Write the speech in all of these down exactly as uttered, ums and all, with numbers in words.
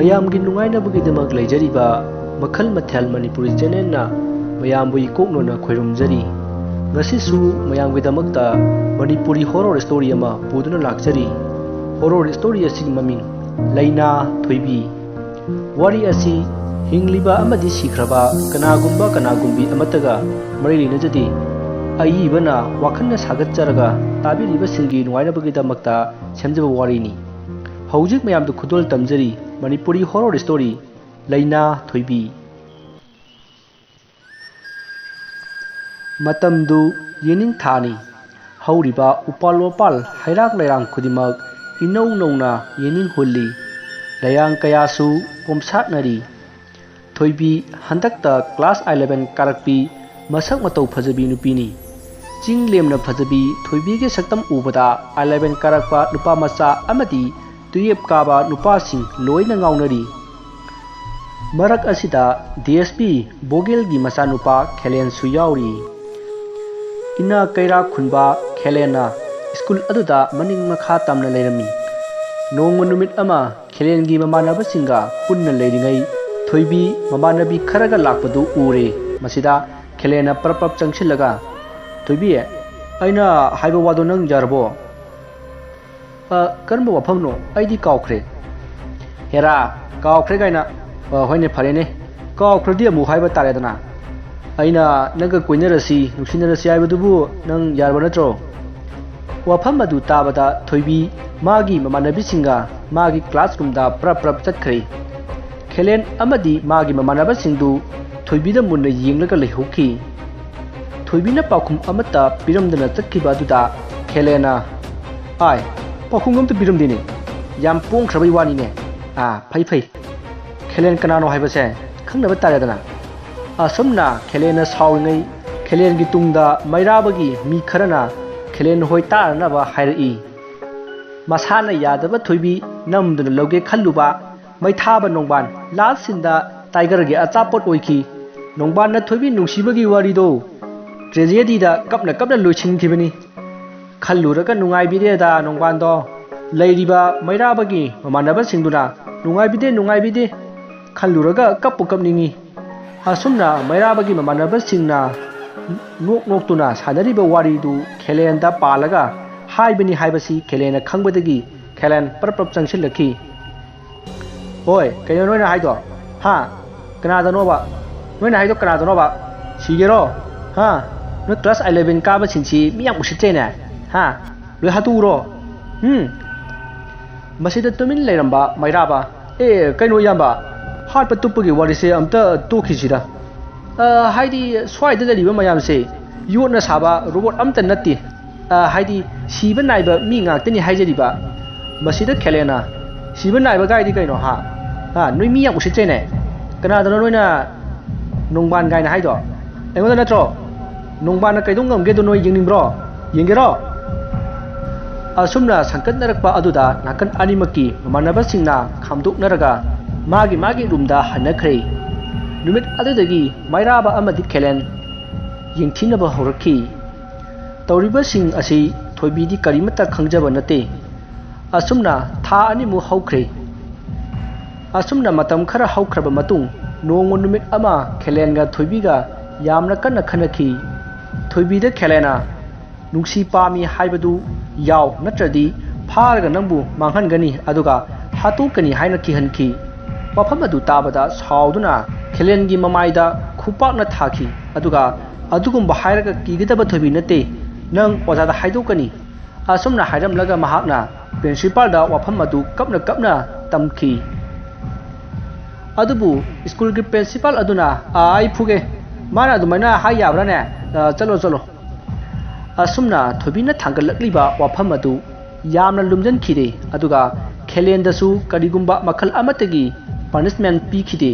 ꯃꯌꯥꯝꯒꯤ ꯅꯨꯡꯉꯥꯏꯅꯕꯒꯤꯗꯃꯛ ꯂꯩꯖꯔꯤꯕ ꯃꯈꯜ ꯃꯊꯦꯜ ꯃꯅꯤꯄꯨꯔꯤ ꯆꯦꯅꯦꯜꯅ ꯃꯌꯥꯝꯕꯨ ꯏꯀꯣꯛꯅꯅ ꯈꯣꯏꯔꯨꯝꯖꯔꯤ꯫ ꯉꯁꯤꯁꯨ ꯃꯌꯥꯝꯒꯤꯗꯃꯛꯇ ꯃꯅꯤꯄꯨꯔꯤ ꯍꯣꯔꯣꯔ ꯁ꯭ꯇꯣꯔꯤ ꯑꯃ ꯄꯨꯗꯨꯅ ꯂꯥꯛꯆꯔꯤ꯫ ꯍꯣꯔꯣꯔ ꯁ꯭ꯇꯣꯔꯤ ꯑꯁꯤꯒꯤ ꯃꯃꯤꯡ ꯂꯩꯅꯥ ꯊꯣꯏꯕꯤ꯫ ꯋꯥꯔꯤ ꯑꯁꯤ ꯍꯤꯡꯂꯤꯕ ꯑꯃꯗꯤ ꯁꯤꯈ꯭ꯔꯕ ꯀꯅꯥꯒꯨꯝꯕ ꯀꯅꯥꯒꯨꯝꯕꯤ ꯑꯃꯠꯇꯒ ꯃꯔꯤ ꯂꯩꯅꯖꯗꯦ꯫ ꯑꯏꯕꯅ ꯋꯥꯈꯜꯅ ꯁꯥꯒꯠꯆꯔꯒ ꯇꯥꯕꯤꯔꯤꯕꯁꯤꯡꯒꯤ ꯅꯨꯡꯉꯥꯏꯅꯕꯒꯤꯗꯃꯛꯇ ꯁꯦꯝꯖꯕ ꯋꯥꯔꯤꯅꯤ꯫ ꯍꯧꯖꯤꯛ ꯃꯌꯥꯝꯗ ꯈꯨꯗꯣꯜ ꯇꯝꯖꯔꯤ ꯃꯅꯤꯄꯨꯔꯤ ꯍꯣꯔꯣꯔ ꯁ꯭ꯇꯣꯔꯤ ꯂꯩꯅꯥ ꯊꯣꯏꯕꯤ꯫ ꯃꯇꯝꯗꯨ ꯌꯦꯅꯤꯡꯊꯥꯅꯤ꯫ ꯍꯧꯔꯤꯕ ꯎꯄꯥꯜ ꯋꯥꯄꯥꯜ ꯍꯩꯔꯥꯡ ꯂꯩꯔꯥꯡ ꯈꯨꯗꯤꯡꯃꯛ ꯏꯅꯧ ꯅꯧꯅ ꯌꯦꯅꯤꯡ ꯍꯨꯜꯂꯤ꯫ ꯂꯩꯔꯥꯡ ꯀꯌꯥꯁꯨ ꯄꯣꯝꯁꯥꯠꯅꯔꯤ꯫ ꯊꯣꯏꯕꯤ ꯍꯟꯗꯛꯇ ꯀ꯭ꯂꯥꯁ ꯑꯦꯂꯦꯚꯦꯟ ꯀꯥꯔꯛꯄꯤ ꯃꯁꯛ ꯃꯇꯧ ꯐꯖꯕꯤ ꯅꯨꯄꯤꯅꯤ꯫ ꯆꯤꯡ ꯂꯦꯝꯅ ꯐꯖꯕꯤ ꯊꯣꯏꯕꯤꯒꯤ ꯁꯛꯇꯝ ꯎꯕꯗ ꯑꯦꯂꯦꯚꯦꯟ ꯀꯥꯔꯛꯄ ꯅꯨꯄꯥ ꯃꯆꯥ ꯑꯃꯗꯤ ꯇꯨꯌꯦꯞ ꯀꯥꯕ ꯅꯨꯄꯥꯁꯤꯡ ꯂꯣꯏꯅ ꯉꯥꯎꯅꯔꯤ꯫ ꯃꯔꯛ ꯑꯁꯤꯗ ꯗꯤ ꯑꯦꯁ ꯄꯤ ꯕꯣꯒꯦꯜꯒꯤ ꯃꯆꯥꯅꯨꯄꯥ ꯈꯦꯂꯦꯟꯁꯨ ꯌꯥꯎꯔꯤ꯫ ꯏꯅꯥ ꯀꯩꯔꯥꯛ ꯈꯨꯟꯕ ꯈꯦꯂꯦꯟꯅ ꯁ꯭ꯀꯨꯜ ꯑꯗꯨꯗ ꯃꯅꯤꯡ ꯃꯈꯥ ꯇꯝꯅ ꯂꯩꯔꯝꯃꯤ꯫ ꯅꯣꯡꯃ ꯅꯨꯃꯤꯠ ꯑꯃ ꯈꯦꯂꯦꯟꯒꯤ ꯃꯃꯥꯟꯅꯕꯁꯤꯡꯒ ꯄꯨꯟꯅ ꯂꯩꯔꯤꯉꯩ ꯊꯣꯏꯕꯤ ꯃꯃꯥꯟꯅꯕꯤ ꯈꯔꯒ ꯂꯥꯛꯄꯗꯨ ꯎꯔꯦ꯫ ꯃꯁꯤꯗ ꯈꯦꯂꯦꯟꯅ ꯄ꯭ꯔꯞ ꯄ꯭ꯔꯞ ꯆꯪꯁꯤꯜꯂꯒ, "ꯊꯣꯏꯕꯤ, ꯑꯩꯅ ꯍꯥꯏꯕ ꯋꯥꯗꯣ ꯅꯪ ꯌꯥꯔꯕꯣ?" "ꯑ, ꯀꯔꯝꯕ ꯋꯥꯐꯝꯅꯣ? ꯑꯩꯗꯤ ꯀꯥꯎꯈ꯭ꯔꯦ꯫" "ꯍꯦꯔꯥ, ꯀꯥꯎꯈ꯭ꯔꯦ ꯀꯥꯏꯅ꯫ ꯑ, ꯍꯣꯏꯅꯦ, ꯐꯔꯦꯅꯦ, ꯀꯥꯎꯈ꯭ꯔꯗꯤ ꯑꯃꯨꯛ ꯍꯥꯏꯕ ꯇꯥꯔꯦꯗꯅ꯫ ꯑꯩꯅ ꯅꯪꯒ ꯀꯣꯏꯅꯔꯁꯤ, ꯅꯨꯡꯁꯤꯅꯔꯁꯤ ꯍꯥꯏꯕꯗꯨꯕꯨ ꯅꯪ ꯌꯥꯔꯕ ꯅꯠꯇ꯭ꯔꯣ?" ꯋꯥꯐꯝ ꯑꯗꯨ ꯇꯥꯕꯗ ꯊꯣꯏꯕꯤ ꯃꯥꯒꯤ ꯃꯃꯥꯟꯅꯕꯤꯁꯤꯡꯒ ꯃꯥꯒꯤ ꯀ꯭ꯂꯥꯁꯔꯨꯝꯗ ꯄ꯭ꯔꯞ ꯄ꯭ꯔꯞ ꯆꯠꯈ꯭ꯔꯦ꯫ ꯈꯦꯂꯦꯟ ꯑꯃꯗꯤ ꯃꯥꯒꯤ ꯃꯃꯥꯟꯅꯕꯁꯤꯡꯗꯨ ꯊꯣꯏꯕꯤꯗ ꯃꯨꯟꯅ ꯌꯦꯡꯂꯒ ꯂꯩꯍꯧꯈꯤ꯫ ꯊꯣꯏꯕꯤꯅ ꯄꯥꯎꯈꯨꯝ ꯑꯃꯠꯇ ꯄꯤꯔꯝꯗꯅ ꯆꯠꯈꯤꯕ ꯑꯗꯨꯗ ꯈꯦꯂꯦꯟꯅ, "ꯑꯥꯏ, ꯄꯥꯎꯈꯨꯝ ꯑꯃꯠꯇ ꯄꯤꯔꯝꯗꯦꯅꯦ꯫ ꯌꯥꯝ ꯄꯣꯡꯈ꯭ꯔꯕꯩ ꯋꯥꯅꯤꯅꯦ꯫ ꯑꯥ, ꯐꯩ, ꯐꯩ꯫ ꯈꯦꯂꯦꯟ ꯀꯅꯥꯅꯣ ꯍꯥꯏꯕꯁꯦ ꯈꯪꯅꯕ ꯇꯥꯔꯦꯗꯅ꯫" ꯑꯁꯨꯝꯅ ꯈꯦꯂꯦꯟꯅ ꯁꯥꯎꯔꯤꯉꯩ ꯈꯦꯂꯦꯟꯒꯤ ꯇꯨꯡꯗ ꯃꯩꯔꯥꯕꯒꯤ ꯃꯤ ꯈꯔꯅ ꯈꯦꯂꯦꯟ ꯍꯣꯏ ꯇꯥꯔꯅꯕ ꯍꯥꯏꯔꯛꯏ꯫ ꯃꯁꯥꯅ ꯌꯥꯗꯕ ꯊꯣꯏꯕꯤ ꯅꯝꯗꯨꯅ ꯂꯧꯒꯦ ꯈꯜꯂꯨꯕ ꯃꯩꯊꯥꯕ ꯅꯣꯡꯕꯥꯟ ꯂꯥꯁ ꯁꯤꯟꯗ ꯇꯥꯏꯒꯔꯒꯤ ꯑꯆꯥꯄꯣꯠ ꯑꯣꯏꯈꯤ꯫ ꯅꯣꯡꯕꯥꯟꯅ ꯊꯣꯏꯕꯤ ꯅꯨꯡꯁꯤꯕꯒꯤ ꯋꯥꯔꯤꯗꯣ ꯇ꯭ꯔꯦꯖꯦꯗꯤꯗ ꯀꯞꯅ ꯀꯞꯅ ꯂꯣꯏꯁꯤꯟꯈꯤꯕꯅꯤ꯫ ꯈꯜꯂꯨꯔꯒ ꯅꯨꯡꯉꯥꯏꯕꯤꯔꯦꯗ ꯅꯣꯡꯕꯥꯟꯗꯣ꯫ ꯂꯩꯔꯤꯕ ꯃꯩꯔꯥꯕꯒꯤ ꯃꯃꯥꯟꯅꯕꯁꯤꯡꯗꯨꯅ ꯅꯨꯡꯉꯥꯏꯕꯤꯗꯦ, ꯅꯨꯡꯉꯥꯏꯕꯤꯗꯦ꯫ ꯈꯜꯂꯨꯔꯒ ꯀꯞꯄꯨ ꯀꯞꯅꯤꯡꯉꯤ꯫ ꯑꯁꯨꯝꯅ ꯃꯩꯔꯥꯕꯒꯤ ꯃꯃꯥꯟꯅꯕꯁꯤꯡꯅ ꯅꯣꯛ ꯅꯣꯛꯇꯨꯅ ꯁꯥꯟꯅꯔꯤꯕ ꯋꯥꯔꯤꯗꯨ ꯈꯦꯂꯦꯟꯗ ꯄꯥꯜꯂꯒ ꯍꯥꯏꯕꯅꯤ ꯍꯥꯏꯕꯁꯤ ꯈꯦꯂꯦꯟꯅ ꯈꯪꯕꯗꯒꯤ ꯈꯦꯂꯦꯟ ꯄꯔꯞ ꯄꯔꯞ ꯆꯪꯁꯤꯜꯂꯛꯈꯤ꯫ "ꯍꯣꯏ, ꯀꯩꯅꯣ ꯅꯣꯏꯅ ꯍꯥꯏꯗꯣ? ꯍꯥ? ꯀꯅꯥꯗꯅꯣꯕ? ꯅꯣꯏꯅ ꯍꯥꯏꯗꯣ ꯀꯅꯥꯗꯅꯣꯕ? ꯁꯤꯒꯦꯔꯣ? ꯍꯥ? ꯅꯣꯏ class eleven ꯀꯥꯕꯁꯤꯡꯁꯤ ꯃꯤ ꯌꯥꯝ ꯎꯁꯤꯠꯇ꯭ꯔꯦꯅꯦ? ꯍꯥ? ꯂꯣꯏ ꯍꯥꯠꯇꯣꯛꯎꯔꯣ? ꯎꯝ?" ꯃꯁꯤꯗ ꯇꯨꯃꯤꯟ ꯂꯩꯔꯝꯕ ꯃꯩꯔꯥꯕ, "ꯑꯦ, ꯀꯩꯅꯣ ꯏꯌꯥꯝꯕ, ꯍꯥꯠꯄ ꯇꯨꯞꯄꯒꯤ ꯋꯥꯔꯤꯁꯦ ꯑꯝꯇ ꯇꯣꯛꯈꯤꯁꯤꯗ꯫ ꯑ, ꯍꯥꯏꯗꯤ ꯁ꯭ꯋꯥꯏꯗ ꯂꯩꯔꯤꯕ ꯃꯌꯥꯝꯁꯦ ꯌꯣꯠꯅ ꯁꯥꯕ robot ꯑꯝꯇ ꯅꯠꯇꯦ꯫ ꯑ, ꯍꯥꯏꯗꯤ ꯁꯤꯕ ꯅꯥꯏꯕ ꯃꯤ ꯉꯥꯛꯇꯅꯤ ꯍꯥꯏꯖꯔꯤꯕ꯫" ꯃꯁꯤꯗ ꯈꯦꯂꯦꯟꯅ, "ꯁꯤꯕ ꯅꯥꯏꯕ ꯀꯥꯏꯗꯤ ꯀꯩꯅꯣ, ꯍꯥ? ꯍꯥ? ꯅꯣꯏ ꯃꯤ ꯌꯥꯝ ꯎꯁꯤꯠꯇ꯭ꯔꯦꯅꯦ꯫ ꯀꯅꯥꯗꯅꯣ ꯅꯣꯏꯅ ꯅꯣꯡꯕꯥꯟ ꯀꯥꯏꯅ ꯍꯥꯏꯗꯣ? ꯑꯩꯉꯣꯟꯗ ꯅꯠꯇ꯭ꯔꯣ? ꯅꯣꯡꯕꯥꯟꯅ ꯀꯩꯗꯧ ꯉꯝꯒꯦꯗꯣ ꯅꯣꯏ ꯌꯦꯡꯅꯤꯡꯕ꯭ꯔꯣ? ꯌꯦꯡꯒꯦꯔꯣ?" ꯑꯁꯨꯝꯅ ꯁꯪꯀꯠꯅꯔꯛꯄ ꯑꯗꯨꯗ ꯅꯥꯀꯟ ꯑꯅꯤꯃꯛꯀꯤ ꯃꯃꯥꯟꯅꯕꯁꯤꯡꯅ ꯈꯥꯝꯗꯣꯛꯅꯔꯒ ꯃꯥꯒꯤ ꯃꯥꯒꯤ ꯔꯨꯝꯗ ꯍꯟꯅꯈ꯭ꯔꯦ꯫ ꯅꯨꯃꯤꯠ ꯑꯗꯨꯗꯒꯤ ꯃꯩꯔꯥꯕ ꯑꯃꯗꯤ ꯈꯦꯂꯦꯟ ꯌꯦꯡꯊꯤꯅꯕ ꯍꯧꯔꯛꯈꯤ꯫ ꯇꯧꯔꯤꯕꯁꯤꯡ ꯑꯁꯤ ꯊꯣꯏꯕꯤꯗꯤ ꯀꯔꯤꯃꯠꯇ ꯈꯪꯖꯕ ꯅꯠꯇꯦ꯫ ꯑꯁꯨꯝꯅ ꯊꯥ ꯑꯅꯤꯃꯨꯛ ꯍꯧꯈ꯭ꯔꯦ꯫ ꯑꯁꯨꯝꯅ ꯃꯇꯝ ꯈꯔ ꯍꯧꯈ꯭ꯔꯕ ꯃꯇꯨꯡ, ꯅꯣꯡꯃ ꯅꯨꯃꯤꯠ ꯑꯃ ꯈꯦꯂꯦꯟꯒ ꯊꯣꯏꯕꯤꯒ ꯌꯥꯝꯅ ꯀꯟꯅ ꯈꯟꯅꯈꯤ꯫ ꯊꯣꯏꯕꯤꯗ ꯈꯦꯂꯦꯟꯅ, "ꯅꯨꯡꯁꯤ ꯄꯥꯝꯃꯤ ꯍꯥꯏꯕꯗꯨ ꯌꯥꯎ, ꯅꯠꯇ꯭ꯔꯗꯤ ꯐꯥꯔꯒ ꯅꯪꯕꯨ ꯃꯥꯡꯍꯟꯒꯅꯤ, ꯑꯗꯨꯒ ꯍꯥꯠꯇꯣꯛꯀꯅꯤ" ꯍꯥꯏꯅ ꯀꯤꯍꯟꯈꯤ꯫ ꯋꯥꯐꯝ ꯑꯗꯨ ꯇꯥꯕꯗ ꯁꯥꯎꯗꯨꯅ ꯈꯦꯂꯦꯟꯒꯤ ꯃꯃꯥꯏꯗ ꯈꯨꯄꯥꯛꯅ ꯊꯥꯈꯤ꯫ ꯑꯗꯨꯒ, "ꯑꯗꯨꯒꯨꯝꯕ ꯍꯥꯏꯔꯒ ꯀꯤꯒꯗꯕ ꯊꯣꯏꯕꯤ ꯅꯠꯇꯦ, ꯅꯪ ꯑꯣꯖꯥꯗ ꯍꯥꯏꯗꯣꯛꯀꯅꯤ"꯫ ꯑꯁꯨꯝꯅ ꯍꯥꯏꯔꯝꯂꯒ ꯃꯍꯥꯛꯅ ꯄ꯭ꯔꯤꯟꯁꯤꯄꯥꯜꯗ ꯋꯥꯐꯝ ꯑꯗꯨ ꯀꯞꯅ ꯀꯞꯅ ꯇꯝꯈꯤ꯫ ꯑꯗꯨꯕꯨ ꯁ꯭ꯀꯨꯜꯒꯤ ꯄ꯭ꯔꯤꯟꯁꯤꯄꯥꯜ ꯑꯗꯨꯅ, "ꯑꯥ, ꯑꯩ ꯐꯨꯒꯦ, ꯃꯥꯅ ꯑꯗꯨꯃꯥꯏꯅ ꯍꯥꯏ ꯌꯥꯕ꯭ꯔꯥꯅꯦ? ꯑ, ꯆꯠꯂꯣ, ꯆꯠꯂꯣ"꯫ ꯑꯁꯨꯝꯅ ꯊꯣꯏꯕꯤꯅ ꯊꯥꯡꯒꯠꯂꯛꯂꯤꯕ ꯋꯥꯐꯝ ꯑꯗꯨ ꯌꯥꯝꯅ ꯂꯨꯝꯖꯟꯈꯤꯗꯦ, ꯑꯗꯨꯒ ꯈꯦꯂꯦꯟꯗꯁꯨ ꯀꯔꯤꯒꯨꯝꯕ ꯃꯈꯜ ꯑꯃꯠꯇꯒꯤ punishment ꯄꯤꯈꯤꯗꯦ꯫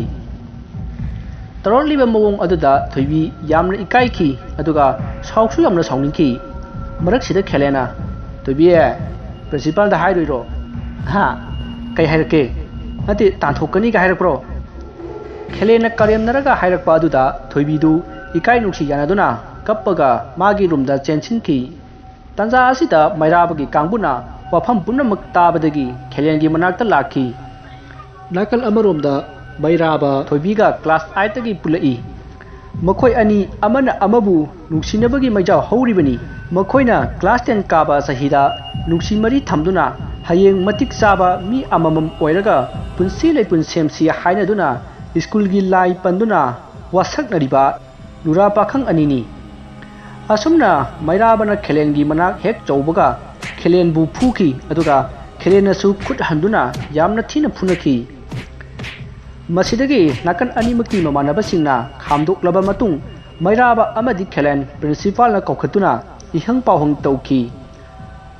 ꯇꯧꯔꯛꯂꯤꯕ ꯃꯑꯣꯡ ꯑꯗꯨꯗ ꯊꯣꯏꯕꯤ ꯌꯥꯝꯅ ꯏꯀꯥꯏꯈꯤ, ꯑꯗꯨꯒ ꯁꯥꯎꯁꯨ ꯌꯥꯝꯅ ꯁꯥꯎꯅꯤꯡꯈꯤ꯫ ꯃꯔꯛꯁꯤꯗ ꯈꯦꯂꯦꯟꯅ, "ꯊꯣꯏꯕꯤ, ꯄ꯭ꯔꯤꯟꯁꯤꯄꯥꯜꯗ ꯍꯥꯏꯔꯣꯏꯔꯣ?" "ꯍꯥ? ꯀꯩ ꯍꯥꯏꯔꯛꯀꯦ? ꯅꯠꯇꯦ, ꯇꯥꯟꯊꯣꯛꯀꯅꯤꯒ ꯍꯥꯏꯔꯛꯄ꯭ꯔꯣ?" ꯈꯦꯂꯦꯟꯅ ꯀꯔꯦꯝꯅꯔꯒ ꯍꯥꯏꯔꯛꯄ ꯑꯗꯨꯗ ꯊꯣꯏꯕꯤꯗꯨ ꯏꯀꯥꯏ ꯅꯨꯡꯁꯤ ꯌꯥꯅꯗꯨꯅ ꯀꯞꯄꯒ ꯃꯥꯒꯤ ꯔꯨꯝꯗ ꯆꯦꯟꯁꯤꯟꯈꯤ꯫ ꯇꯥꯟꯖꯥ ꯑꯁꯤꯗ ꯃꯩꯔꯥꯕꯒꯤ ꯀꯥꯡꯕꯨꯅ ꯋꯥꯐꯝ ꯄꯨꯝꯅꯃꯛ ꯇꯥꯕꯗꯒꯤ ꯈꯦꯂꯦꯟꯒꯤ ꯃꯅꯥꯛꯇ ꯂꯥꯛꯈꯤ꯫ ꯅꯥꯀꯜ ꯑꯃꯔꯣꯝꯗ ꯃꯩꯔꯥꯕ ꯊꯣꯏꯕꯤꯒ ꯀ꯭ꯂꯥꯁ ꯑꯥꯏꯠꯇꯒꯤ ꯄꯨꯜꯂꯛꯏ꯫ ꯃꯈꯣꯏ ꯑꯅꯤ ꯑꯃꯅ ꯑꯃꯕꯨ ꯅꯨꯡꯁꯤꯅꯕꯒꯤ ꯃꯩꯖꯥꯜ ꯍꯧꯔꯤꯕꯅꯤ꯫ ꯃꯈꯣꯏꯅ ꯀ꯭ꯂꯥꯁ ꯇꯦꯟ ꯀꯥꯕ ꯆꯍꯤꯗ ꯅꯨꯡꯁꯤ ꯃꯔꯤ ꯊꯝꯗꯨꯅ ꯍꯌꯦꯡ ꯃꯇꯤꯛ ꯆꯥꯕ ꯃꯤ ꯑꯃꯃꯝ ꯑꯣꯏꯔꯒ ꯄꯨꯟꯁꯤ ꯂꯩꯄꯨꯟ ꯁꯦꯝꯁꯤ ꯍꯥꯏꯅꯗꯨꯅ ꯁ꯭ꯀꯨꯜꯒꯤ ꯂꯥꯏ ꯄꯟꯗꯨꯅ ꯋꯥꯁꯛꯅꯔꯤꯕ ꯅꯨꯔꯥ ꯄꯥꯈꯪ ꯑꯅꯤꯅꯤ꯫ ꯑꯁꯨꯝꯅ ꯃꯩꯔꯥꯕꯅ ꯈꯦꯂꯦꯟꯒꯤ ꯃꯅꯥꯛ ꯍꯦꯛ ꯆꯧꯕꯒ ꯈꯦꯂꯦꯟꯕꯨ ꯐꯨꯈꯤ, ꯑꯗꯨꯒ ꯈꯦꯂꯦꯟꯅꯁꯨ ꯈꯨꯠ ꯍꯟꯗꯨꯅ ꯌꯥꯝꯅ ꯊꯤꯅ ꯐꯨꯅꯈꯤ꯫ ꯃꯁꯤꯗꯒꯤ ꯅꯥꯀꯟ ꯑꯅꯤꯃꯛꯀꯤ ꯃꯃꯥꯟꯅꯕꯁꯤꯡꯅ ꯈꯥꯝꯗꯣꯛꯂꯕ ꯃꯇꯨꯡ ꯃꯩꯔꯥꯕ ꯑꯃꯗꯤ ꯈꯦꯂꯦꯟ ꯄ꯭ꯔꯤꯟꯁꯤꯄꯥꯜꯅ ꯀꯧꯈꯠꯇꯨꯅ ꯏꯍꯪ ꯄꯥꯎꯍꯪ ꯇꯧꯈꯤ꯫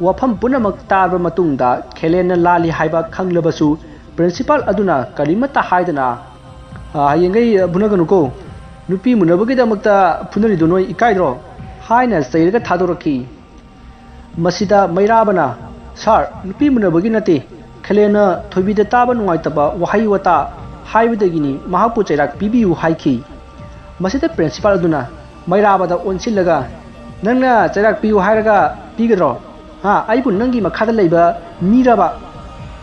ꯋꯥꯐꯝ ꯄꯨꯝꯅꯃꯛ ꯇꯥꯔꯕ ꯃꯇꯨꯡꯗ ꯈꯦꯂꯦꯟꯅ ꯂꯥꯜꯂꯤ ꯍꯥꯏꯕ ꯈꯪꯂꯕꯁꯨ ꯄ꯭ꯔꯤꯟꯁꯤꯄꯥꯜ ꯑꯗꯨꯅ ꯀꯔꯤꯃꯠꯇ ꯍꯥꯏꯗꯅ, "ꯑ, ꯍꯌꯦꯡꯈꯩ ꯐꯨꯅꯒꯅꯨꯀꯣ, ꯅꯨꯄꯤ ꯃꯨꯟꯅꯕꯒꯤꯗꯃꯛꯇ ꯐꯨꯅꯔꯤꯗꯨ ꯅꯣꯏ ꯏꯀꯥꯏꯗ꯭ꯔꯣ?" ꯍꯥꯏꯅ ꯆꯩꯔꯒ ꯊꯥꯗꯣꯔꯛꯈꯤ꯫ ꯃꯁꯤꯗ ꯃꯩꯔꯥꯕꯅ, "ꯁꯥꯔ, ꯅꯨꯄꯤ ꯃꯨꯟꯅꯕꯒꯤ ꯅꯠꯇꯦ, ꯈꯦꯂꯦꯟꯅ ꯊꯣꯏꯕꯤꯗ ꯇꯥꯕ ꯅꯨꯡꯉꯥꯏꯇꯕ ꯋꯥꯍꯩ ꯋꯥꯇꯥ ꯍꯥꯏꯕꯗꯒꯤꯅꯤ, ꯃꯍꯥꯛꯄꯨ ꯆꯩꯔꯥꯛ ꯄꯤꯕꯤꯌꯨ" ꯍꯥꯏꯈꯤ꯫ ꯃꯁꯤꯗ ꯄ꯭ꯔꯤꯟꯁꯤꯄꯥꯜ ꯑꯗꯨꯅ ꯃꯩꯔꯥꯕꯗ ꯑꯣꯟꯁꯤꯜꯂꯒ, "ꯅꯪꯅ ꯆꯩꯔꯥꯛ ꯄꯤꯌꯨ ꯍꯥꯏꯔꯒ ꯄꯤꯒꯗ꯭ꯔꯣ? ꯍꯥ, ꯑꯩꯕꯨ ꯅꯪꯒꯤ ꯃꯈꯥꯗ ꯂꯩꯕ ꯃꯤꯔꯕ?"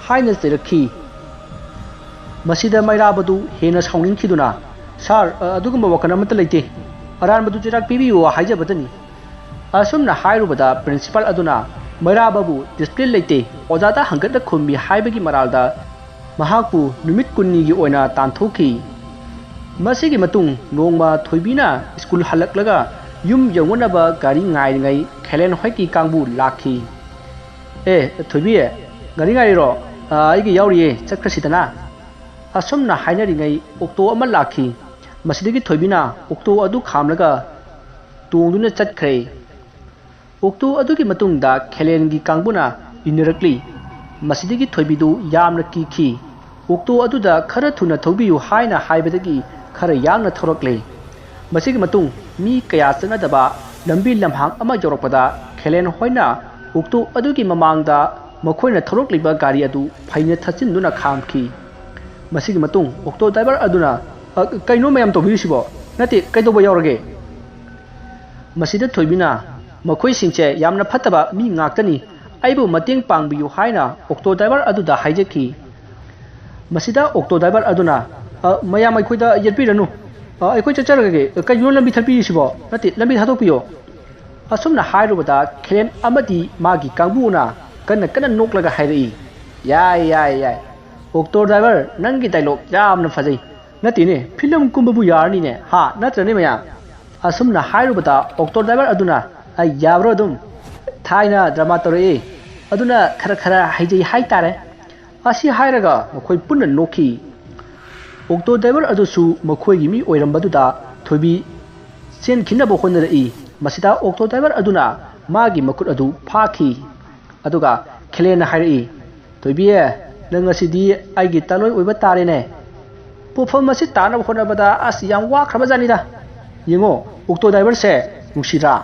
ꯍꯥꯏꯅ ꯆꯩꯔꯛꯈꯤ꯫ ꯃꯁꯤꯗ ꯃꯩꯔꯥꯕꯗꯨ ꯍꯦꯟꯅ ꯁꯥꯎꯅꯤꯡꯈꯤꯗꯨꯅ, "ꯁꯥꯔ, ꯑ, ꯑꯗꯨꯒꯨꯝꯕ ꯋꯥꯈꯜ ꯑꯃꯠꯇ ꯂꯩꯇꯦ꯫ ꯑꯔꯥꯟꯕꯗꯨ ꯆꯩꯔꯥꯛ ꯄꯤꯕꯤꯌꯨ ꯍꯥꯏꯖꯕꯗꯅꯤ"꯫ ꯑꯁꯨꯝꯅ ꯍꯥꯏꯔꯨꯕꯗ ꯄ꯭ꯔꯤꯟꯁꯤꯄꯥꯜ ꯑꯗꯨꯅ ꯃꯩꯔꯥꯕꯕꯨ ꯗꯤꯁꯤꯄ꯭ꯂꯤꯟ ꯂꯩꯇꯦ, ꯑꯣꯖꯥꯗ ꯍꯪꯒꯠꯅ ꯈꯨꯝꯃꯤ ꯍꯥꯏꯕꯒꯤ ꯃꯔꯥꯜꯗ ꯃꯍꯥꯛꯄꯨ ꯅꯨꯃꯤꯠ ꯀꯨꯟꯅꯤꯒꯤ ꯑꯣꯏꯅ ꯇꯥꯟꯊꯣꯛꯈꯤ꯫ ꯃꯁꯤꯒꯤ ꯃꯇꯨꯡ ꯅꯣꯡꯃ ꯊꯣꯏꯕꯤꯅ ꯁ꯭ꯀꯨꯜ ꯍꯜꯂꯛꯂꯒ ꯌꯨꯝ ꯌꯧꯅꯅꯕ ꯒꯥꯔꯤ ꯉꯥꯏꯔꯤꯉꯩ ꯈꯦꯂꯦꯟ ꯍꯣꯏꯒꯤ ꯀꯥꯡꯕꯨ ꯂꯥꯛꯈꯤ꯫ "ꯑꯦ, ꯊꯣꯏꯕꯤ, ꯒꯥꯔꯤ ꯉꯥꯏꯔꯤꯔꯣ? ꯑ, ꯑꯩꯒꯤ ꯌꯥꯎꯔꯤꯌꯦ, ꯆꯠꯈ꯭ꯔꯁꯤꯗꯅ"꯫ ꯑꯁꯨꯝꯅ ꯍꯥꯏꯅꯔꯤꯉꯩ ꯑꯣꯛꯇꯣ ꯑꯃ ꯂꯥꯛꯈꯤ꯫ ꯃꯁꯤꯗꯒꯤ ꯊꯣꯏꯕꯤꯅ ꯑꯣꯛꯇꯣ ꯑꯗꯨ ꯈꯥꯝꯂꯒ ꯇꯣꯡꯗꯨꯅ ꯆꯠꯈ꯭ꯔꯦ꯫ ꯑꯣꯛꯇꯣ ꯑꯗꯨꯒꯤ ꯃꯇꯨꯡꯗ ꯈꯦꯂꯦꯟꯒꯤ ꯀꯥꯡꯕꯨꯅ ꯏꯟꯅꯔꯛꯂꯤ꯫ ꯃꯁꯤꯗꯒꯤ ꯊꯣꯏꯕꯤꯗꯨ ꯌꯥꯝꯅ ꯀꯤꯈꯤ꯫ ꯑꯣꯛꯇꯣ ꯑꯗꯨꯗ ꯈꯔ ꯊꯨꯅ ꯊꯧꯕꯤꯌꯨ ꯍꯥꯏꯅ ꯍꯥꯏꯕꯗꯒꯤ ꯈꯔ ꯌꯥꯡꯅ ꯊꯧꯔꯛꯂꯦ꯫ ꯃꯁꯤꯒꯤ ꯃꯇꯨꯡ ꯃꯤ ꯀꯌꯥ ꯆꯠꯅꯗꯕ ꯂꯝꯕꯤ ꯂꯝꯍꯥꯡ ꯑꯃ ꯌꯧꯔꯛꯄꯗ ꯈꯦꯂꯦꯟ ꯍꯣꯏꯅ ꯑꯣꯛꯇꯣ ꯑꯗꯨꯒꯤ ꯃꯃꯥꯡꯗ ꯃꯈꯣꯏꯅ ꯊꯧꯔꯛꯂꯤꯕ ꯒꯥꯔꯤ ꯑꯗꯨ ꯐꯩꯅ ꯊꯠꯆꯤꯟꯗꯨꯅ ꯈꯥꯝꯈꯤ꯫ ꯃꯁꯤꯒꯤ ꯃꯇꯨꯡ ꯑꯣꯛꯇꯣ ꯗ꯭ꯔꯥꯏꯚꯔ ꯑꯗꯨꯅ, "ꯑ, ꯀꯩꯅꯣ ꯃꯌꯥꯝ ꯇꯧꯕꯤꯔꯤꯁꯤꯕꯣ? ꯅꯠꯇꯦ, ꯀꯩꯗꯧꯕ ꯌꯥꯎꯔꯒꯦ?" ꯃꯁꯤꯗ ꯊꯣꯏꯕꯤꯅ, "ꯃꯈꯣꯏꯁꯤꯡꯁꯦ ꯌꯥꯝꯅ ꯐꯠꯇꯕ ꯃꯤ ꯉꯥꯛꯇꯅꯤ, ꯑꯩꯕꯨ ꯃꯇꯦꯡ ꯄꯥꯡꯕꯤꯌꯨ" ꯍꯥꯏꯅ ꯑꯣꯛꯇꯣ ꯗ꯭ꯔꯥꯏꯚꯔ ꯑꯗꯨꯗ ꯍꯥꯏꯖꯈꯤ꯫ ꯃꯁꯤꯗ ꯑꯣꯛꯇꯣ ꯗ꯭ꯔꯥꯏꯚꯔ ꯑꯗꯨꯅ, "ꯑ, ꯃꯌꯥꯝ ꯑꯩꯈꯣꯏꯗ ꯌꯦꯠꯄꯤꯔꯅꯨ꯫ ꯑ, ꯑꯩꯈꯣꯏ ꯆꯠꯆꯔꯒꯦ꯫ ꯀꯩꯒꯤꯅꯣ ꯂꯝꯕꯤ ꯊꯠꯄꯤꯔꯤꯁꯤꯕꯣ? ꯅꯠꯇꯦ, ꯂꯝꯕꯤ ꯊꯥꯗꯣꯛꯄꯤꯌꯣ"꯫ ꯑꯁꯨꯝꯅ ꯍꯥꯏꯔꯨꯕꯗ ꯈꯦꯂꯦꯟ ꯑꯃꯗꯤ ꯃꯥꯒꯤ ꯀꯥꯡꯕꯨꯅ ꯀꯟꯅ ꯀꯟꯅ ꯅꯣꯛꯂꯒ ꯍꯥꯏꯔꯛꯏ, "ꯌꯥꯏ, ꯌꯥꯏ, ꯌꯥꯏ꯫ ꯑꯣꯛꯇꯣ ꯗ꯭ꯔꯥꯏꯚꯔ, ꯅꯪꯒꯤ ꯗꯥꯏꯂꯣꯛ ꯌꯥꯝꯅ ꯐꯖꯩ꯫ ꯅꯠꯇꯦꯅꯦ, ꯐꯤꯂꯝ ꯀꯨꯝꯕꯕꯨ ꯌꯥꯔꯅꯤꯅꯦ, ꯍꯥ? ꯅꯠꯇ꯭ꯔꯅꯦ ꯃꯌꯥꯝ?" ꯑꯁꯨꯝꯅ ꯍꯥꯏꯔꯨꯕꯗ ꯑꯣꯛꯇꯣ ꯗ꯭ꯔꯥꯏꯚꯔ ꯑꯗꯨꯅ, "ꯑꯩ ꯌꯥꯕ꯭ꯔꯣ ꯑꯗꯨꯝ? ꯊꯥꯏꯅ ꯗ꯭ꯔꯃꯥ ꯇꯧꯔꯛꯑꯦ, ꯑꯗꯨꯅ ꯈꯔ ꯈꯔ ꯍꯩꯖꯩ ꯍꯥꯏꯇꯥꯔꯦ"꯫ ꯑꯁꯤ ꯍꯥꯏꯔꯒ ꯃꯈꯣꯏ ꯄꯨꯟꯅ ꯅꯣꯛꯈꯤ꯫ ꯑꯣꯛꯇꯣ ꯗ꯭ꯔꯥꯏꯚꯔ ꯑꯗꯨꯁꯨ ꯃꯈꯣꯏꯒꯤ ꯃꯤ ꯑꯣꯏꯔꯝꯕꯗꯨꯗ ꯊꯣꯏꯕꯤ ꯆꯦꯟꯈꯤꯅꯕ ꯍꯣꯠꯅꯔꯛꯏ꯫ ꯃꯁꯤꯗ ꯑꯣꯛꯇꯣ ꯗ꯭ꯔꯥꯏꯚꯔ ꯑꯗꯨꯅ ꯃꯥꯒꯤ ꯃꯈꯨꯠ ꯑꯗꯨ ꯐꯥꯈꯤ꯫ ꯑꯗꯨꯒ ꯈꯦꯂꯦꯟꯅ ꯍꯥꯏꯔꯛꯏ, "ꯊꯣꯏꯕꯤ, ꯅꯪ ꯉꯁꯤꯗꯤ ꯑꯩꯒꯤ ꯇꯥꯂꯣꯏ ꯑꯣꯏꯕ ꯇꯥꯔꯦꯅꯦ꯫ ꯄꯣꯠꯐꯝ ꯑꯁꯤ ꯇꯥꯅꯕ ꯍꯣꯠꯅꯕꯗ ꯑꯁ ꯌꯥꯝ ꯋꯥꯈ꯭ꯔꯕꯖꯥꯠꯅꯤꯗ꯫ ꯌꯦꯡꯉꯣ, ꯑꯣꯛꯇꯣ ꯗ꯭ꯔꯥꯏꯚꯔꯁꯦ ꯅꯨꯡꯁꯤꯗ꯭ꯔꯥ?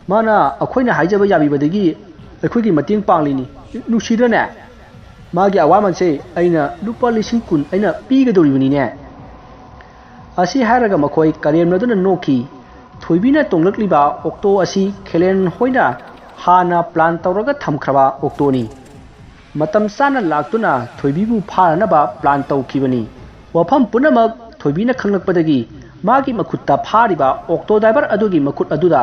ꯃꯥꯅ ꯑꯩꯈꯣꯏꯅ ꯍꯥꯏꯖꯕ ꯌꯥꯕꯤꯕꯗꯒꯤ ꯑꯩꯈꯣꯏꯒꯤ ꯃꯇꯦꯡ ꯄꯥꯡꯂꯤꯅꯤ꯫ ꯅꯨꯡꯁꯤꯗ꯭ꯔꯅꯦ? ꯃꯥꯒꯤ ꯑꯋꯥꯃꯟꯁꯦ ꯑꯩꯅ ꯂꯨꯄꯥ ꯂꯤꯁꯤꯡ ꯀꯨꯟ ꯑꯩꯅ ꯄꯤꯒꯗꯧꯔꯤꯕꯅꯤꯅꯦ"꯫ ꯑꯁꯤ ꯍꯥꯏꯔꯒ ꯃꯈꯣꯏ ꯀꯔꯦꯝꯅꯗꯨꯅ ꯅꯣꯛꯈꯤ꯫ ꯊꯣꯏꯕꯤꯅ ꯇꯣꯡꯂꯛꯂꯤꯕ ꯑꯣꯛꯇꯣ ꯑꯁꯤ ꯈꯦꯂꯦꯟ ꯍꯣꯏꯅ ꯍꯥꯟꯅ ꯄ꯭ꯂꯥꯟ ꯇꯧꯔꯒ ꯊꯝꯈ꯭ꯔꯕ ꯑꯣꯛꯇꯣꯅꯤ꯫ ꯃꯇꯝ ꯆꯥꯅ ꯂꯥꯛꯇꯨꯅ ꯊꯣꯏꯕꯤꯕꯨ ꯐꯥꯅꯅꯕ ꯄ꯭ꯂꯥꯟ ꯇꯧꯈꯤꯕꯅꯤ꯫ ꯋꯥꯐꯝ ꯄꯨꯝꯅꯃꯛ ꯊꯣꯏꯕꯤꯅ ꯈꯪꯂꯛꯄꯗꯒꯤ ꯃꯥꯒꯤ ꯃꯈꯨꯠꯇ ꯐꯥꯔꯤꯕ ꯑꯣꯛꯇꯣ ꯗ꯭ꯔꯥꯏꯚꯔ ꯑꯗꯨꯒꯤ ꯃꯈꯨꯠ ꯑꯗꯨꯗ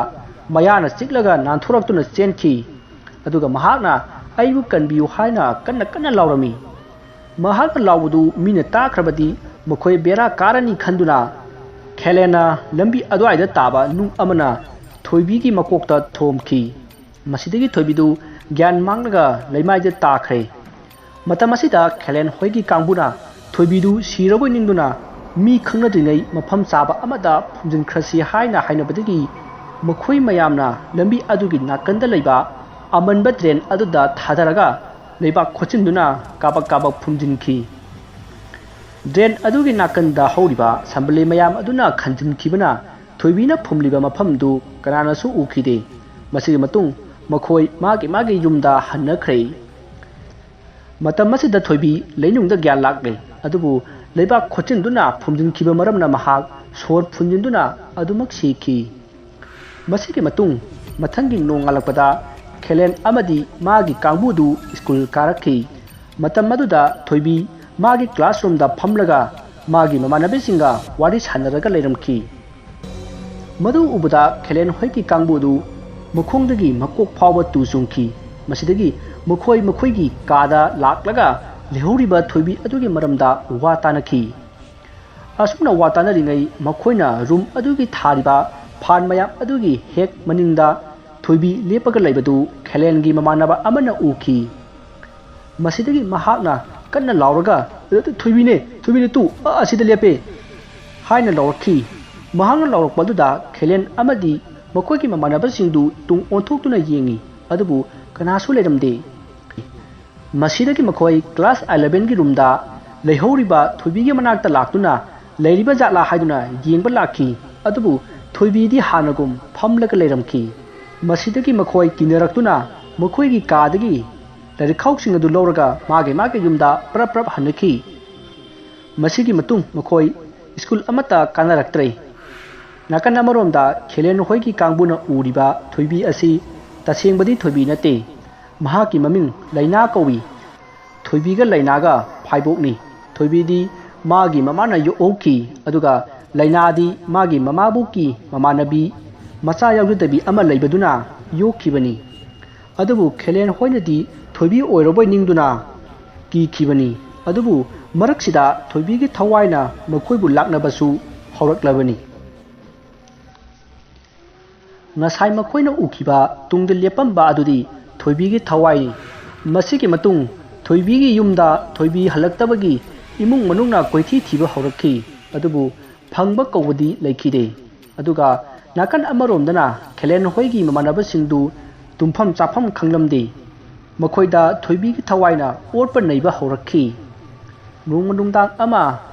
ꯃꯌꯥꯅ ꯆꯤꯛꯂꯒ ꯅꯥꯟꯊꯣꯔꯛꯇꯨꯅ ꯆꯦꯟꯈꯤ꯫ ꯑꯗꯨꯒ ꯃꯍꯥꯛꯅ "ꯑꯩꯕꯨ ꯀꯟꯕꯤꯌꯨ" ꯍꯥꯏꯅ ꯀꯟꯅ ꯀꯟꯅ ꯂꯥꯎꯔꯝꯃꯤ꯫ ꯃꯍꯥꯛꯅ ꯂꯥꯎꯕꯗꯨ ꯃꯤꯅ ꯇꯥꯈ꯭ꯔꯕꯗꯤ ꯃꯈꯣꯏ ꯕꯦꯔꯥ ꯀꯥꯔꯅꯤ ꯈꯟꯗꯨꯅ ꯈꯦꯂꯦꯟꯅ ꯂꯝꯕꯤ ꯑꯗꯨꯋꯥꯏꯗ ꯇꯥꯕ ꯅꯨꯡ ꯑꯃꯅ ꯊꯣꯏꯕꯤꯒꯤ ꯃꯀꯣꯛꯇ ꯊꯣꯝꯈꯤ꯫ ꯃꯁꯤꯗꯒꯤ ꯊꯣꯏꯕꯤꯗꯨ ꯒ꯭ꯌꯥꯟ ꯃꯥꯡꯂꯒ ꯂꯩꯃꯥꯏꯗ ꯇꯥꯈ꯭ꯔꯦ꯫ ꯃꯇꯝ ꯑꯁꯤꯗ ꯈꯦꯂꯦꯟ ꯍꯣꯏꯒꯤ ꯀꯥꯡꯕꯨꯅ ꯊꯣꯏꯕꯤꯗꯨ ꯁꯤꯔꯕꯣꯏ ꯅꯤꯡꯗꯨꯅ ꯃꯤ ꯈꯪꯅꯗ꯭ꯔꯤꯉꯩ ꯃꯐꯝ ꯆꯥꯕ ꯑꯃꯗ ꯐꯨꯝꯖꯤꯟꯈ꯭ꯔꯁꯤ ꯍꯥꯏꯅ ꯍꯥꯏꯅꯕꯗꯒꯤ ꯃꯈꯣꯏ ꯃꯌꯥꯝꯅ ꯂꯝꯕꯤ ꯑꯗꯨꯒꯤ ꯅꯥꯀꯟꯗ ꯂꯩꯕ ꯑꯃꯟꯕ ꯗ꯭ꯔꯦꯟ ꯑꯗꯨꯗ ꯊꯥꯗꯔꯒ ꯂꯩꯕꯥꯛ ꯈꯣꯠꯆꯤꯟꯗꯨꯅ ꯀꯥꯕꯛ ꯀꯥꯕꯛ ꯐꯨꯝꯖꯤꯟꯈꯤ꯫ ꯗ꯭ꯔꯦꯟ ꯑꯗꯨꯒꯤ ꯅꯥꯀꯟꯗ ꯍꯧꯔꯤꯕ ꯁꯝꯕꯂꯤ ꯃꯌꯥꯝ ꯑꯗꯨꯅ ꯈꯟꯖꯤꯟꯈꯤꯕꯅ ꯊꯣꯏꯕꯤꯅ ꯐꯨꯝꯂꯤꯕ ꯃꯐꯝꯗꯨ ꯀꯅꯥꯅꯁꯨ ꯎꯈꯤꯗꯦ꯫ ꯃꯁꯤꯒꯤ ꯃꯇꯨꯡ ꯃꯈꯣꯏ ꯃꯥꯒꯤ ꯃꯥꯒꯤ ꯌꯨꯝꯗ ꯍꯟꯅꯈ꯭ꯔꯦ꯫ ꯃꯇꯝ ꯑꯁꯤꯗ ꯊꯣꯏꯕꯤ ꯂꯩꯅꯨꯡꯗ ꯒ꯭ꯌꯥꯟ ꯂꯥꯛꯂꯦ, ꯑꯗꯨꯕꯨ ꯂꯩꯕꯥꯛ ꯈꯣꯠꯆꯤꯟꯗꯨꯅ ꯐꯨꯝꯖꯤꯟꯈꯤꯕ ꯃꯔꯝꯅ ꯃꯍꯥꯛ ꯁꯣꯔ ꯐꯨꯟꯖꯤꯟꯗꯨꯅ ꯑꯗꯨꯃꯛ ꯁꯤꯈꯤ꯫ ꯃꯁꯤꯒꯤ ꯃꯇꯨꯡ ꯃꯊꯪꯒꯤ ꯅꯣꯡꯉꯥꯜꯂꯛꯄꯗ ꯈꯦꯂꯦꯟ ꯑꯃꯗꯤ ꯃꯥꯒꯤ ꯀꯥꯡꯕꯨꯗꯨ ꯁ꯭ꯀꯨꯜ ꯀꯥꯔꯛꯈꯤ꯫ ꯃꯇꯝ ꯑꯗꯨꯗ ꯊꯣꯏꯕꯤ ꯃꯥꯒꯤ classroomꯗ ꯐꯝꯂꯒ ꯃꯥꯒꯤ ꯃꯃꯥꯟꯅꯕꯤꯁꯤꯡꯒ ꯋꯥꯔꯤ ꯁꯥꯟꯅꯔꯒ ꯂꯩꯔꯝꯈꯤ꯫ ꯃꯗꯨ ꯎꯕꯗ ꯈꯦꯂꯦꯟ ꯍꯣꯏꯒꯤ ꯀꯥꯡꯕꯨꯗꯨ ꯃꯈꯣꯡꯗꯒꯤ ꯃꯀꯣꯛ ꯐꯥꯎꯕ ꯇꯨ ꯆꯨꯡꯈꯤ꯫ ꯃꯁꯤꯗꯒꯤ ꯃꯈꯣꯏ ꯃꯈꯣꯏꯒꯤ ꯀꯥꯗ ꯂꯥꯛꯂꯒ ꯂꯩꯍꯧꯔꯤꯕ ꯊꯣꯏꯕꯤ ꯑꯗꯨꯒꯤ ꯃꯔꯝꯗ ꯋꯥ ꯇꯥꯅꯈꯤ꯫ ꯑꯁꯨꯝꯅ ꯋꯥ ꯇꯥꯅꯔꯤꯉꯩ ꯃꯈꯣꯏꯅ room ꯑꯗꯨꯒꯤ ꯊꯥꯔꯤꯕ ꯐꯥꯟ ꯃꯌꯥꯝ ꯑꯗꯨꯒꯤ ꯍꯦꯛ ꯃꯅꯤꯡꯗ ꯊꯣꯏꯕꯤ ꯂꯦꯞꯄꯒ ꯂꯩꯕꯗꯨ ꯈꯦꯂꯦꯟꯒꯤ ꯃꯃꯥꯟꯅꯕ ꯑꯃꯅ ꯎꯈꯤ꯫ ꯃꯁꯤꯗꯒꯤ ꯃꯍꯥꯛꯅ ꯀꯟꯅ ꯂꯥꯎꯔꯒ, "ꯊꯣꯏꯕꯤꯅꯦ, ꯊꯣꯏꯕꯤꯅꯦ, ꯇꯨ, ꯑ, ꯑꯁꯤꯗ ꯂꯦꯞꯄꯦ" ꯍꯥꯏꯅ ꯂꯥꯎꯔꯛꯈꯤ꯫ ꯃꯍꯥꯛꯅ ꯂꯥꯎꯔꯛꯄ ꯑꯗꯨꯗ ꯈꯦꯂꯦꯟ ꯑꯃꯗꯤ ꯃꯈꯣꯏꯒꯤ ꯃꯃꯥꯟꯅꯕꯁꯤꯡꯗꯨ ꯇꯨꯡ ꯑꯣꯟꯊꯣꯛꯇꯨꯅ ꯌꯦꯡꯉꯤ, ꯑꯗꯨꯕꯨ ꯀꯅꯥꯁꯨ ꯂꯩꯔꯝꯗꯦ꯫ ꯃꯁꯤꯗꯒꯤ ꯃꯈꯣꯏ class elevenꯒꯤ roomꯗ ꯂꯩꯍꯧꯔꯤꯕ ꯊꯣꯏꯕꯤꯒꯤ ꯃꯅꯥꯛꯇ ꯂꯥꯛꯇꯨꯅ ꯂꯩꯔꯤꯕ ꯖꯥꯠꯂꯥ ꯍꯥꯏꯗꯨꯅ ꯌꯦꯡꯕ ꯂꯥꯛꯈꯤ, ꯑꯗꯨꯕꯨ ꯊꯣꯏꯕꯤꯗꯤ ꯍꯥꯟꯅꯒꯨꯝ ꯐꯝꯂꯒ ꯂꯩꯔꯝꯈꯤ꯫ ꯃꯁꯤꯗꯒꯤ ꯃꯈꯣꯏ ꯀꯤꯅꯔꯛꯇꯨꯅ ꯃꯈꯣꯏꯒꯤ ꯀꯥꯗꯒꯤ ꯂꯥꯏꯔꯤꯛꯈꯥꯎꯁꯤꯡ ꯑꯗꯨ ꯂꯧꯔꯒ ꯃꯥꯒꯤ ꯃꯥꯒꯤ ꯌꯨꯝꯗ ꯄ꯭ꯔꯞ ꯄ꯭ꯔꯞ ꯍꯟꯅꯈꯤ꯫ ꯃꯁꯤꯒꯤ ꯃꯇꯨꯡ ꯃꯈꯣꯏ school ꯑꯃꯠꯇ ꯀꯥꯅꯔꯛꯇ꯭ꯔꯦ꯫ ꯅꯥꯀꯟ ꯑꯃꯔꯣꯝꯗ ꯈꯦꯂꯦꯟ ꯍꯣꯏꯒꯤ ꯀꯥꯡꯕꯨꯅ ꯎꯔꯤꯕ ꯊꯣꯏꯕꯤ ꯑꯁꯤ ꯇꯁꯦꯡꯕꯗꯤ ꯊꯣꯏꯕꯤ ꯅꯠꯇꯦ꯫ ꯃꯍꯥꯛꯀꯤ ꯃꯃꯤꯡ ꯂꯩꯅꯥ ꯀꯧꯏ꯫ ꯊꯣꯏꯕꯤꯒ ꯂꯩꯅꯥꯒ ꯐꯥꯏꯕꯣꯛꯅꯤ꯫ ꯊꯣꯏꯕꯤꯗꯤ ꯃꯥꯒꯤ ꯃꯃꯥꯅ ꯌꯣꯛꯍꯧꯈꯤ, ꯑꯗꯨꯒ ꯂꯩꯅꯥꯗꯤ ꯃꯥꯒꯤ ꯃꯃꯥꯕꯣꯛꯀꯤ ꯃꯃꯥꯟꯅꯕꯤ ꯃꯆꯥ ꯌꯥꯎꯖꯗꯕꯤ ꯑꯃ ꯂꯩꯕꯗꯨꯅ ꯌꯣꯛꯈꯤꯕꯅꯤ꯫ ꯑꯗꯨꯕꯨ ꯈꯦꯂꯦꯟ ꯍꯣꯏꯅꯗꯤ ꯊꯣꯏꯕꯤ ꯑꯣꯏꯔꯕꯣꯏ ꯅꯤꯡꯗꯨꯅ ꯀꯤꯈꯤꯕꯅꯤ꯫ ꯑꯗꯨꯕꯨ ꯃꯔꯛꯁꯤꯗ ꯊꯣꯏꯕꯤꯒꯤ ꯊꯋꯥꯏꯅ ꯃꯈꯣꯏꯕꯨ ꯂꯥꯛꯅꯕꯁꯨ ꯍꯧꯔꯛꯂꯕꯅꯤ꯫ ꯉꯁꯥꯏ ꯃꯈꯣꯏꯅ ꯎꯈꯤꯕ ꯇꯨꯡꯗ ꯂꯦꯞꯄꯝꯕ ꯑꯗꯨꯗꯤ ꯊꯣꯏꯕꯤꯒꯤ ꯊꯋꯥꯏꯅꯤ꯫ ꯃꯁꯤꯒꯤ ꯃꯇꯨꯡ ꯊꯣꯏꯕꯤꯒꯤ ꯌꯨꯝꯗ ꯊꯣꯏꯕꯤ ꯍꯜꯂꯛꯇꯕꯒꯤ ꯏꯃꯨꯡ ꯃꯅꯨꯡꯅ ꯀꯣꯏꯊꯤ ꯊꯤꯕ ꯍꯧꯔꯛꯈꯤ, ꯑꯗꯨꯕꯨ ꯐꯪꯕ ꯀꯧꯕꯗꯤ ꯂꯩꯈꯤꯗꯦ꯫ ꯑꯗꯨꯒ ꯅꯥꯀꯟ ꯑꯃꯔꯣꯝꯗꯅ ꯈꯦꯂꯦꯟ ꯍꯣꯏꯒꯤ ꯃꯃꯥꯟꯅꯕꯁꯤꯡꯗꯨ ꯇꯨꯝꯐꯝ ꯆꯥꯐꯝ ꯈꯪꯂꯝꯗꯦ꯫ ꯃꯈꯣꯏꯗ ꯊꯣꯏꯕꯤꯒꯤ ꯊꯋꯥꯏꯅ ꯑꯣꯠꯄ ꯅꯩꯕ ꯍꯧꯔꯛꯈꯤ꯫ ꯅꯣꯡꯃ ꯅꯨꯡꯗꯥꯡ ꯑꯃ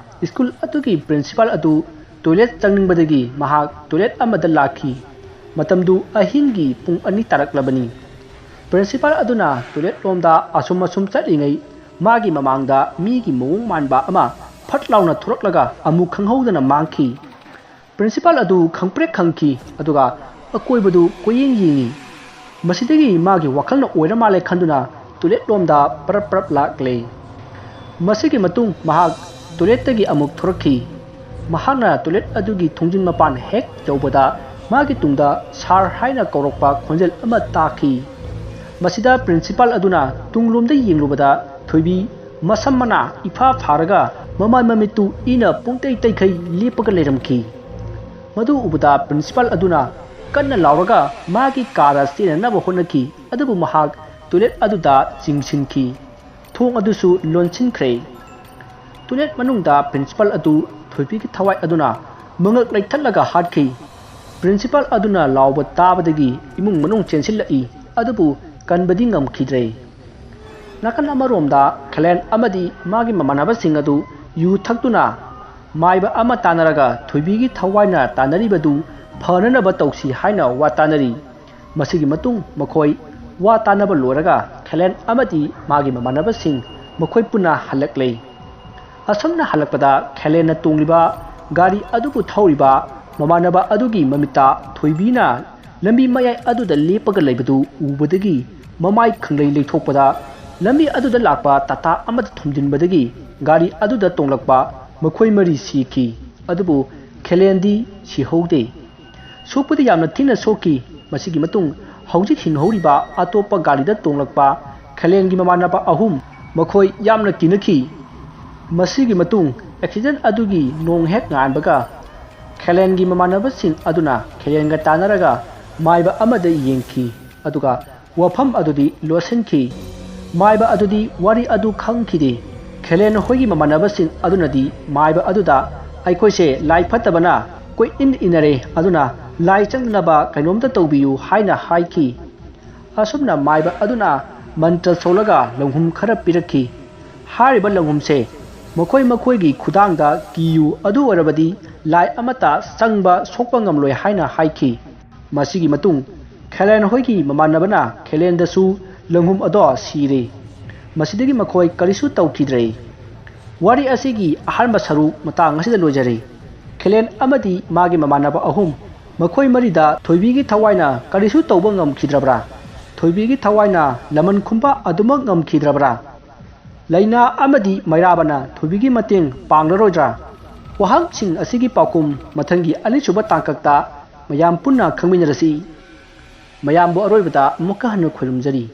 school ꯑꯗꯨꯒꯤ principal ꯑꯗꯨ toilet ꯆꯪꯅꯤꯡꯕꯗꯒꯤ ꯃꯍꯥꯛ toilet ꯑꯃꯗ ꯂꯥꯛꯈꯤ꯫ ꯃꯇꯝꯗꯨ ꯑꯍꯤꯡꯒꯤ ꯄꯨꯡ ꯑꯅꯤ ꯇꯥꯔꯛꯂꯕꯅꯤ꯫ Principal ꯑꯗꯨꯅ toilet ꯂꯣꯝꯗ ꯑꯁꯨꯝ ꯑꯁꯨꯝ ꯆꯠꯂꯤꯉꯩ ꯃꯥꯒꯤ ꯃꯃꯥꯡꯗ ꯃꯤꯒꯤ ꯃꯑꯣꯡ ꯃꯥꯟꯕ ꯑꯃ ꯐꯠ ꯂꯥꯎꯅ ꯊꯣꯔꯛꯂꯒ ꯑꯃꯨꯛ ꯈꯪꯍꯧꯗꯅ ꯃꯥꯡꯈꯤ꯫ Principal ꯑꯗꯨ ꯈꯪꯄ꯭ꯔꯦꯛ ꯈꯪꯈꯤ, ꯑꯗꯨꯒ ꯑꯀꯣꯏꯕꯗꯨ ꯀꯣꯏꯌꯦꯡ ꯌꯦꯡꯉꯤ꯫ ꯃꯁꯤꯗꯒꯤ ꯃꯥꯒꯤ ꯋꯥꯈꯜꯅ ꯑꯣꯏꯔ ꯃꯥꯜꯂꯦ ꯈꯟꯗꯨꯅ toilet ꯂꯣꯝꯗ ꯄꯔꯞ ꯄꯔꯞ ꯂꯥꯛꯂꯦ꯫ ꯃꯁꯤꯒꯤ ꯃꯇꯨꯡ ꯃꯍꯥꯛ ꯇꯣꯏꯂꯦꯠꯇꯒꯤ ꯑꯃꯨꯛ ꯊꯣꯔꯛꯈꯤ꯫ ꯃꯍꯥꯛꯅ ꯇꯣꯏꯂꯦꯠ ꯑꯗꯨꯒꯤ ꯊꯣꯡꯖꯤꯟ ꯃꯄꯥꯟ ꯍꯦꯛ ꯌꯧꯕꯗ ꯃꯥꯒꯤ ꯇꯨꯡꯗ "ꯁꯥꯔ" ꯍꯥꯏꯅ ꯀꯧꯔꯛꯄ ꯈꯣꯟꯖꯦꯜ ꯑꯃ ꯇꯥꯈꯤ꯫ ꯃꯁꯤꯗ ꯄ꯭ꯔꯤꯟꯁꯤꯄꯥꯜ ꯑꯗꯨꯅ ꯇꯨꯡꯂꯣꯝꯗ ꯌꯦꯡꯂꯨꯕꯗ ꯊꯣꯏꯕꯤ ꯃꯁꯝ ꯃꯅꯥ ꯏꯐꯥ ꯐꯥꯔꯒ ꯃꯃꯥꯏ ꯃꯃꯤꯠꯇꯨ ꯏꯅ ꯄꯨꯡꯇꯩ ꯇꯩꯈꯩ ꯂꯦꯞꯄꯒ ꯂꯩꯔꯝꯈꯤ꯫ ꯃꯗꯨ ꯎꯕꯗ ꯄ꯭ꯔꯤꯟꯁꯤꯄꯥꯜ ꯑꯗꯨꯅ ꯀꯟꯅ ꯂꯥꯎꯔꯒ ꯃꯥꯒꯤ ꯀꯥꯗ ꯆꯦꯟꯅꯅꯕ ꯍꯣꯠꯅꯈꯤ, ꯑꯗꯨꯕꯨ ꯃꯍꯥꯛ ꯇꯣꯏꯂꯦꯠ ꯑꯗꯨꯗ ꯆꯤꯡꯁꯤꯟꯈꯤ꯫ ꯊꯣꯡ ꯑꯗꯨꯁꯨ ꯂꯣꯟꯁꯤꯟꯈ꯭ꯔꯦ꯫ ꯇꯣꯏꯂꯦꯠ ꯃꯅꯨꯡꯗ ꯄ꯭ꯔꯤꯟꯁꯤꯄꯥꯜ ꯑꯗꯨ ꯊꯣꯏꯕꯤꯒꯤ ꯊꯋꯥꯏ ꯑꯗꯨꯅ ꯃꯉꯛ ꯂꯩꯊꯠꯂꯒ ꯍꯥꯠꯈꯤ꯫ ꯄ꯭ꯔꯤꯟꯁꯤꯄꯥꯜ ꯑꯗꯨꯅ ꯂꯥꯎꯕ ꯇꯥꯕꯗꯒꯤ ꯏꯃꯨꯡ ꯃꯅꯨꯡ ꯆꯦꯟꯁꯤꯜꯂꯛꯏ, ꯑꯗꯨꯕꯨ ꯀꯟꯕꯗꯤ ꯉꯝꯈꯤꯗ꯭ꯔꯦ꯫ ꯅꯥꯀꯟ ꯑꯃꯔꯣꯝꯗ ꯈꯦꯂꯦꯟ ꯑꯃꯗꯤ ꯃꯥꯒꯤ ꯃꯃꯥꯟꯅꯕꯁꯤꯡ ꯑꯗꯨ ꯌꯨ ꯊꯛꯇꯨꯅ ꯃꯥꯏꯕ ꯑꯃ ꯇꯥꯟꯅꯔꯒ ꯊꯣꯏꯕꯤꯒꯤ ꯊꯋꯥꯏꯅ ꯇꯥꯟꯅꯔꯤꯕꯗꯨ ꯐꯅꯅꯕ ꯇꯧꯁꯤ ꯍꯥꯏꯅ ꯋꯥ ꯇꯥꯟꯅꯔꯤ꯫ ꯃꯁꯤꯒꯤ ꯃꯇꯨꯡ ꯃꯈꯣꯏ ꯋꯥ ꯇꯥꯟꯅꯕ ꯂꯣꯏꯔꯒ ꯈꯦꯂꯦꯟ ꯑꯃꯗꯤ ꯃꯥꯒꯤ ꯃꯃꯥꯟꯅꯕꯁꯤꯡ ꯃꯈꯣꯏ ꯄꯨꯟꯅ ꯍꯜꯂꯛꯂꯦ꯫ ꯑꯁꯨꯝꯅ ꯍꯜꯂꯛꯄꯗ ꯈꯦꯂꯦꯟꯅ ꯇꯣꯡꯂꯤꯕ ꯒꯥꯔꯤ ꯑꯗꯨꯕꯨ ꯊꯧꯔꯤꯕ ꯃꯃꯥꯟꯅꯕ ꯑꯗꯨꯒꯤ ꯃꯃꯤꯠꯇ ꯊꯣꯏꯕꯤꯅ ꯂꯝꯕꯤ ꯃꯌꯥꯏ ꯑꯗꯨꯗ ꯂꯦꯞꯄꯒ ꯂꯩꯕꯗꯨ ꯎꯕꯗꯒꯤ ꯃꯃꯥꯏ ꯈꯪꯂꯩ ꯂꯩꯊꯣꯛꯄꯗ ꯂꯝꯕꯤ ꯑꯗꯨꯗ ꯂꯥꯛꯄ ꯇꯥꯇꯥ ꯑꯃꯗ ꯊꯣꯝꯖꯤꯟꯕꯗꯒꯤ ꯒꯥꯔꯤ ꯑꯗꯨꯗ ꯇꯣꯡꯂꯛꯄ ꯃꯈꯣꯏ ꯃꯔꯤ ꯁꯤꯈꯤ꯫ ꯑꯗꯨꯕꯨ ꯈꯦꯂꯦꯟꯗꯤ ꯁꯤꯍꯧꯗꯦ꯫ ꯁꯣꯛꯄꯗꯤ ꯌꯥꯝꯅ ꯊꯤꯅ ꯁꯣꯛꯈꯤ꯫ ꯃꯁꯤꯒꯤ ꯃꯇꯨꯡ ꯍꯧꯖꯤꯛ ꯍꯤꯡꯍꯧꯔꯤꯕ ꯑꯇꯣꯞꯄ ꯒꯥꯔꯤꯗ ꯇꯣꯡꯂꯛꯄ ꯈꯦꯂꯦꯟꯒꯤ ꯃꯃꯥꯟꯅꯕ ꯑꯍꯨꯝ, ꯃꯈꯣꯏ ꯌꯥꯝꯅ ꯀꯤꯅꯈꯤ꯫ ꯃꯁꯤꯒꯤ ꯃꯇꯨꯡ ꯑꯦꯛꯁꯤꯗꯦꯟ ꯑꯗꯨꯒꯤ ꯅꯣꯡ ꯍꯦꯛ ꯉꯥꯟꯕꯒ ꯈꯦꯂꯦꯟꯒꯤ ꯃꯃꯥꯟꯅꯕꯁꯤꯡ ꯑꯗꯨꯅ ꯈꯦꯂꯦꯟꯒ ꯇꯥꯟꯅꯔꯒ ꯃꯥꯏꯕ ꯑꯃꯗ ꯌꯦꯡꯈꯤ, ꯑꯗꯨꯒ ꯋꯥꯐꯝ ꯑꯗꯨꯗꯤ ꯂꯣꯠꯁꯤꯟꯈꯤ꯫ ꯃꯥꯏꯕ ꯑꯗꯨꯗꯤ ꯋꯥꯔꯤ ꯑꯗꯨ ꯈꯪꯈꯤꯗꯦ꯫ ꯈꯦꯂꯦꯟ ꯍꯣꯏꯒꯤ ꯃꯃꯥꯟꯅꯕꯁꯤꯡ ꯑꯗꯨꯅꯗꯤ ꯃꯥꯏꯕ ꯑꯗꯨꯗ "ꯑꯩꯈꯣꯏꯁꯦ ꯂꯥꯏ ꯐꯠꯇꯕꯅ ꯀꯣꯏꯏꯟ ꯏꯟꯅꯔꯦ, ꯑꯗꯨꯅ ꯂꯥꯏ ꯆꯪꯗꯅꯕ ꯀꯩꯅꯣꯝꯇ ꯇꯧꯕꯤꯌꯨ" ꯍꯥꯏꯅ ꯍꯥꯏꯈꯤ꯫ ꯑꯁꯨꯝꯅ ꯃꯥꯏꯕ ꯑꯗꯨꯅ ꯃꯟꯇ꯭ꯔ ꯁꯣꯜꯂꯒ ꯂꯪꯍꯨꯝ ꯈꯔ ꯄꯤꯔꯛꯈꯤ꯫ ꯍꯥꯏꯔꯤꯕ ꯂꯪꯍꯨꯝꯁꯦ ꯃꯈꯣꯏ ꯃꯈꯣꯏꯒꯤ ꯈꯨꯗꯥꯡꯗ ꯀꯤꯌꯨ, ꯑꯗꯨ ꯑꯣꯏꯔꯕꯗꯤ ꯂꯥꯏ ꯑꯃꯠꯇ ꯆꯪꯕ ꯁꯣꯛꯄ ꯉꯝꯂꯣꯏ ꯍꯥꯏꯅ ꯍꯥꯏꯈꯤ꯫ ꯃꯁꯤꯒꯤ ꯃꯇꯨꯡ ꯈꯦꯂꯦꯟ ꯍꯣꯏꯒꯤ ꯃꯃꯥꯟꯅꯕꯅ ꯈꯦꯂꯦꯟꯗꯁꯨ ꯂꯪꯍꯨꯝ ꯑꯗꯣ ꯁꯤꯔꯦ꯫ ꯃꯁꯤꯗꯒꯤ ꯃꯈꯣꯏ ꯀꯔꯤꯁꯨ ꯇꯧꯈꯤꯗ꯭ꯔꯦ꯫ ꯋꯥꯔꯤ ꯑꯁꯤꯒꯤ ꯑꯍꯥꯟꯕ ꯁꯔꯨꯛ ꯃꯇꯥꯡ ꯑꯁꯤꯗ ꯂꯣꯏꯖꯔꯦ꯫ ꯈꯦꯂꯦꯟ ꯑꯃꯗꯤ ꯃꯥꯒꯤ ꯃꯃꯥꯟꯅꯕ ꯑꯍꯨꯝ, ꯃꯈꯣꯏ ꯃꯔꯤꯗ ꯊꯣꯏꯕꯤꯒꯤ ꯊꯋꯥꯏꯅ ꯀꯔꯤꯁꯨ ꯇꯧꯕ ꯉꯝꯈꯤꯗ꯭ꯔꯕ꯭ꯔꯥ? ꯊꯣꯏꯕꯤꯒꯤ ꯊꯋꯥꯏꯅ ꯂꯃꯟ ꯈꯨꯝꯕ ꯑꯗꯨꯃꯛ ꯉꯝꯈꯤꯗ꯭ꯔꯕ꯭ꯔꯥ? ꯂꯩꯅꯥ ꯑꯃꯗꯤ ꯃꯩꯔꯥꯕꯅ ꯊꯣꯏꯕꯤꯒꯤ ꯃꯇꯦꯡ ꯄꯥꯡꯂꯔꯣꯏꯗ꯭ꯔꯥ? ꯋꯥꯍꯪꯁꯤꯡ ꯑꯁꯤꯒꯤ ꯄꯥꯎꯈꯨꯝ ꯃꯊꯪꯒꯤ ꯑꯅꯤꯁꯨꯕ ꯇꯥꯡꯀꯛꯇ ꯃꯌꯥꯝ ꯄꯨꯟꯅ ꯈꯪꯃꯤꯟꯅꯔꯁꯤ꯫ ꯃꯌꯥꯝꯕꯨ ꯑꯔꯣꯏꯕꯗ ꯑꯃꯨꯛꯀ ꯍꯟꯅ ꯈꯣꯏꯔꯨꯝꯖꯔꯤ꯫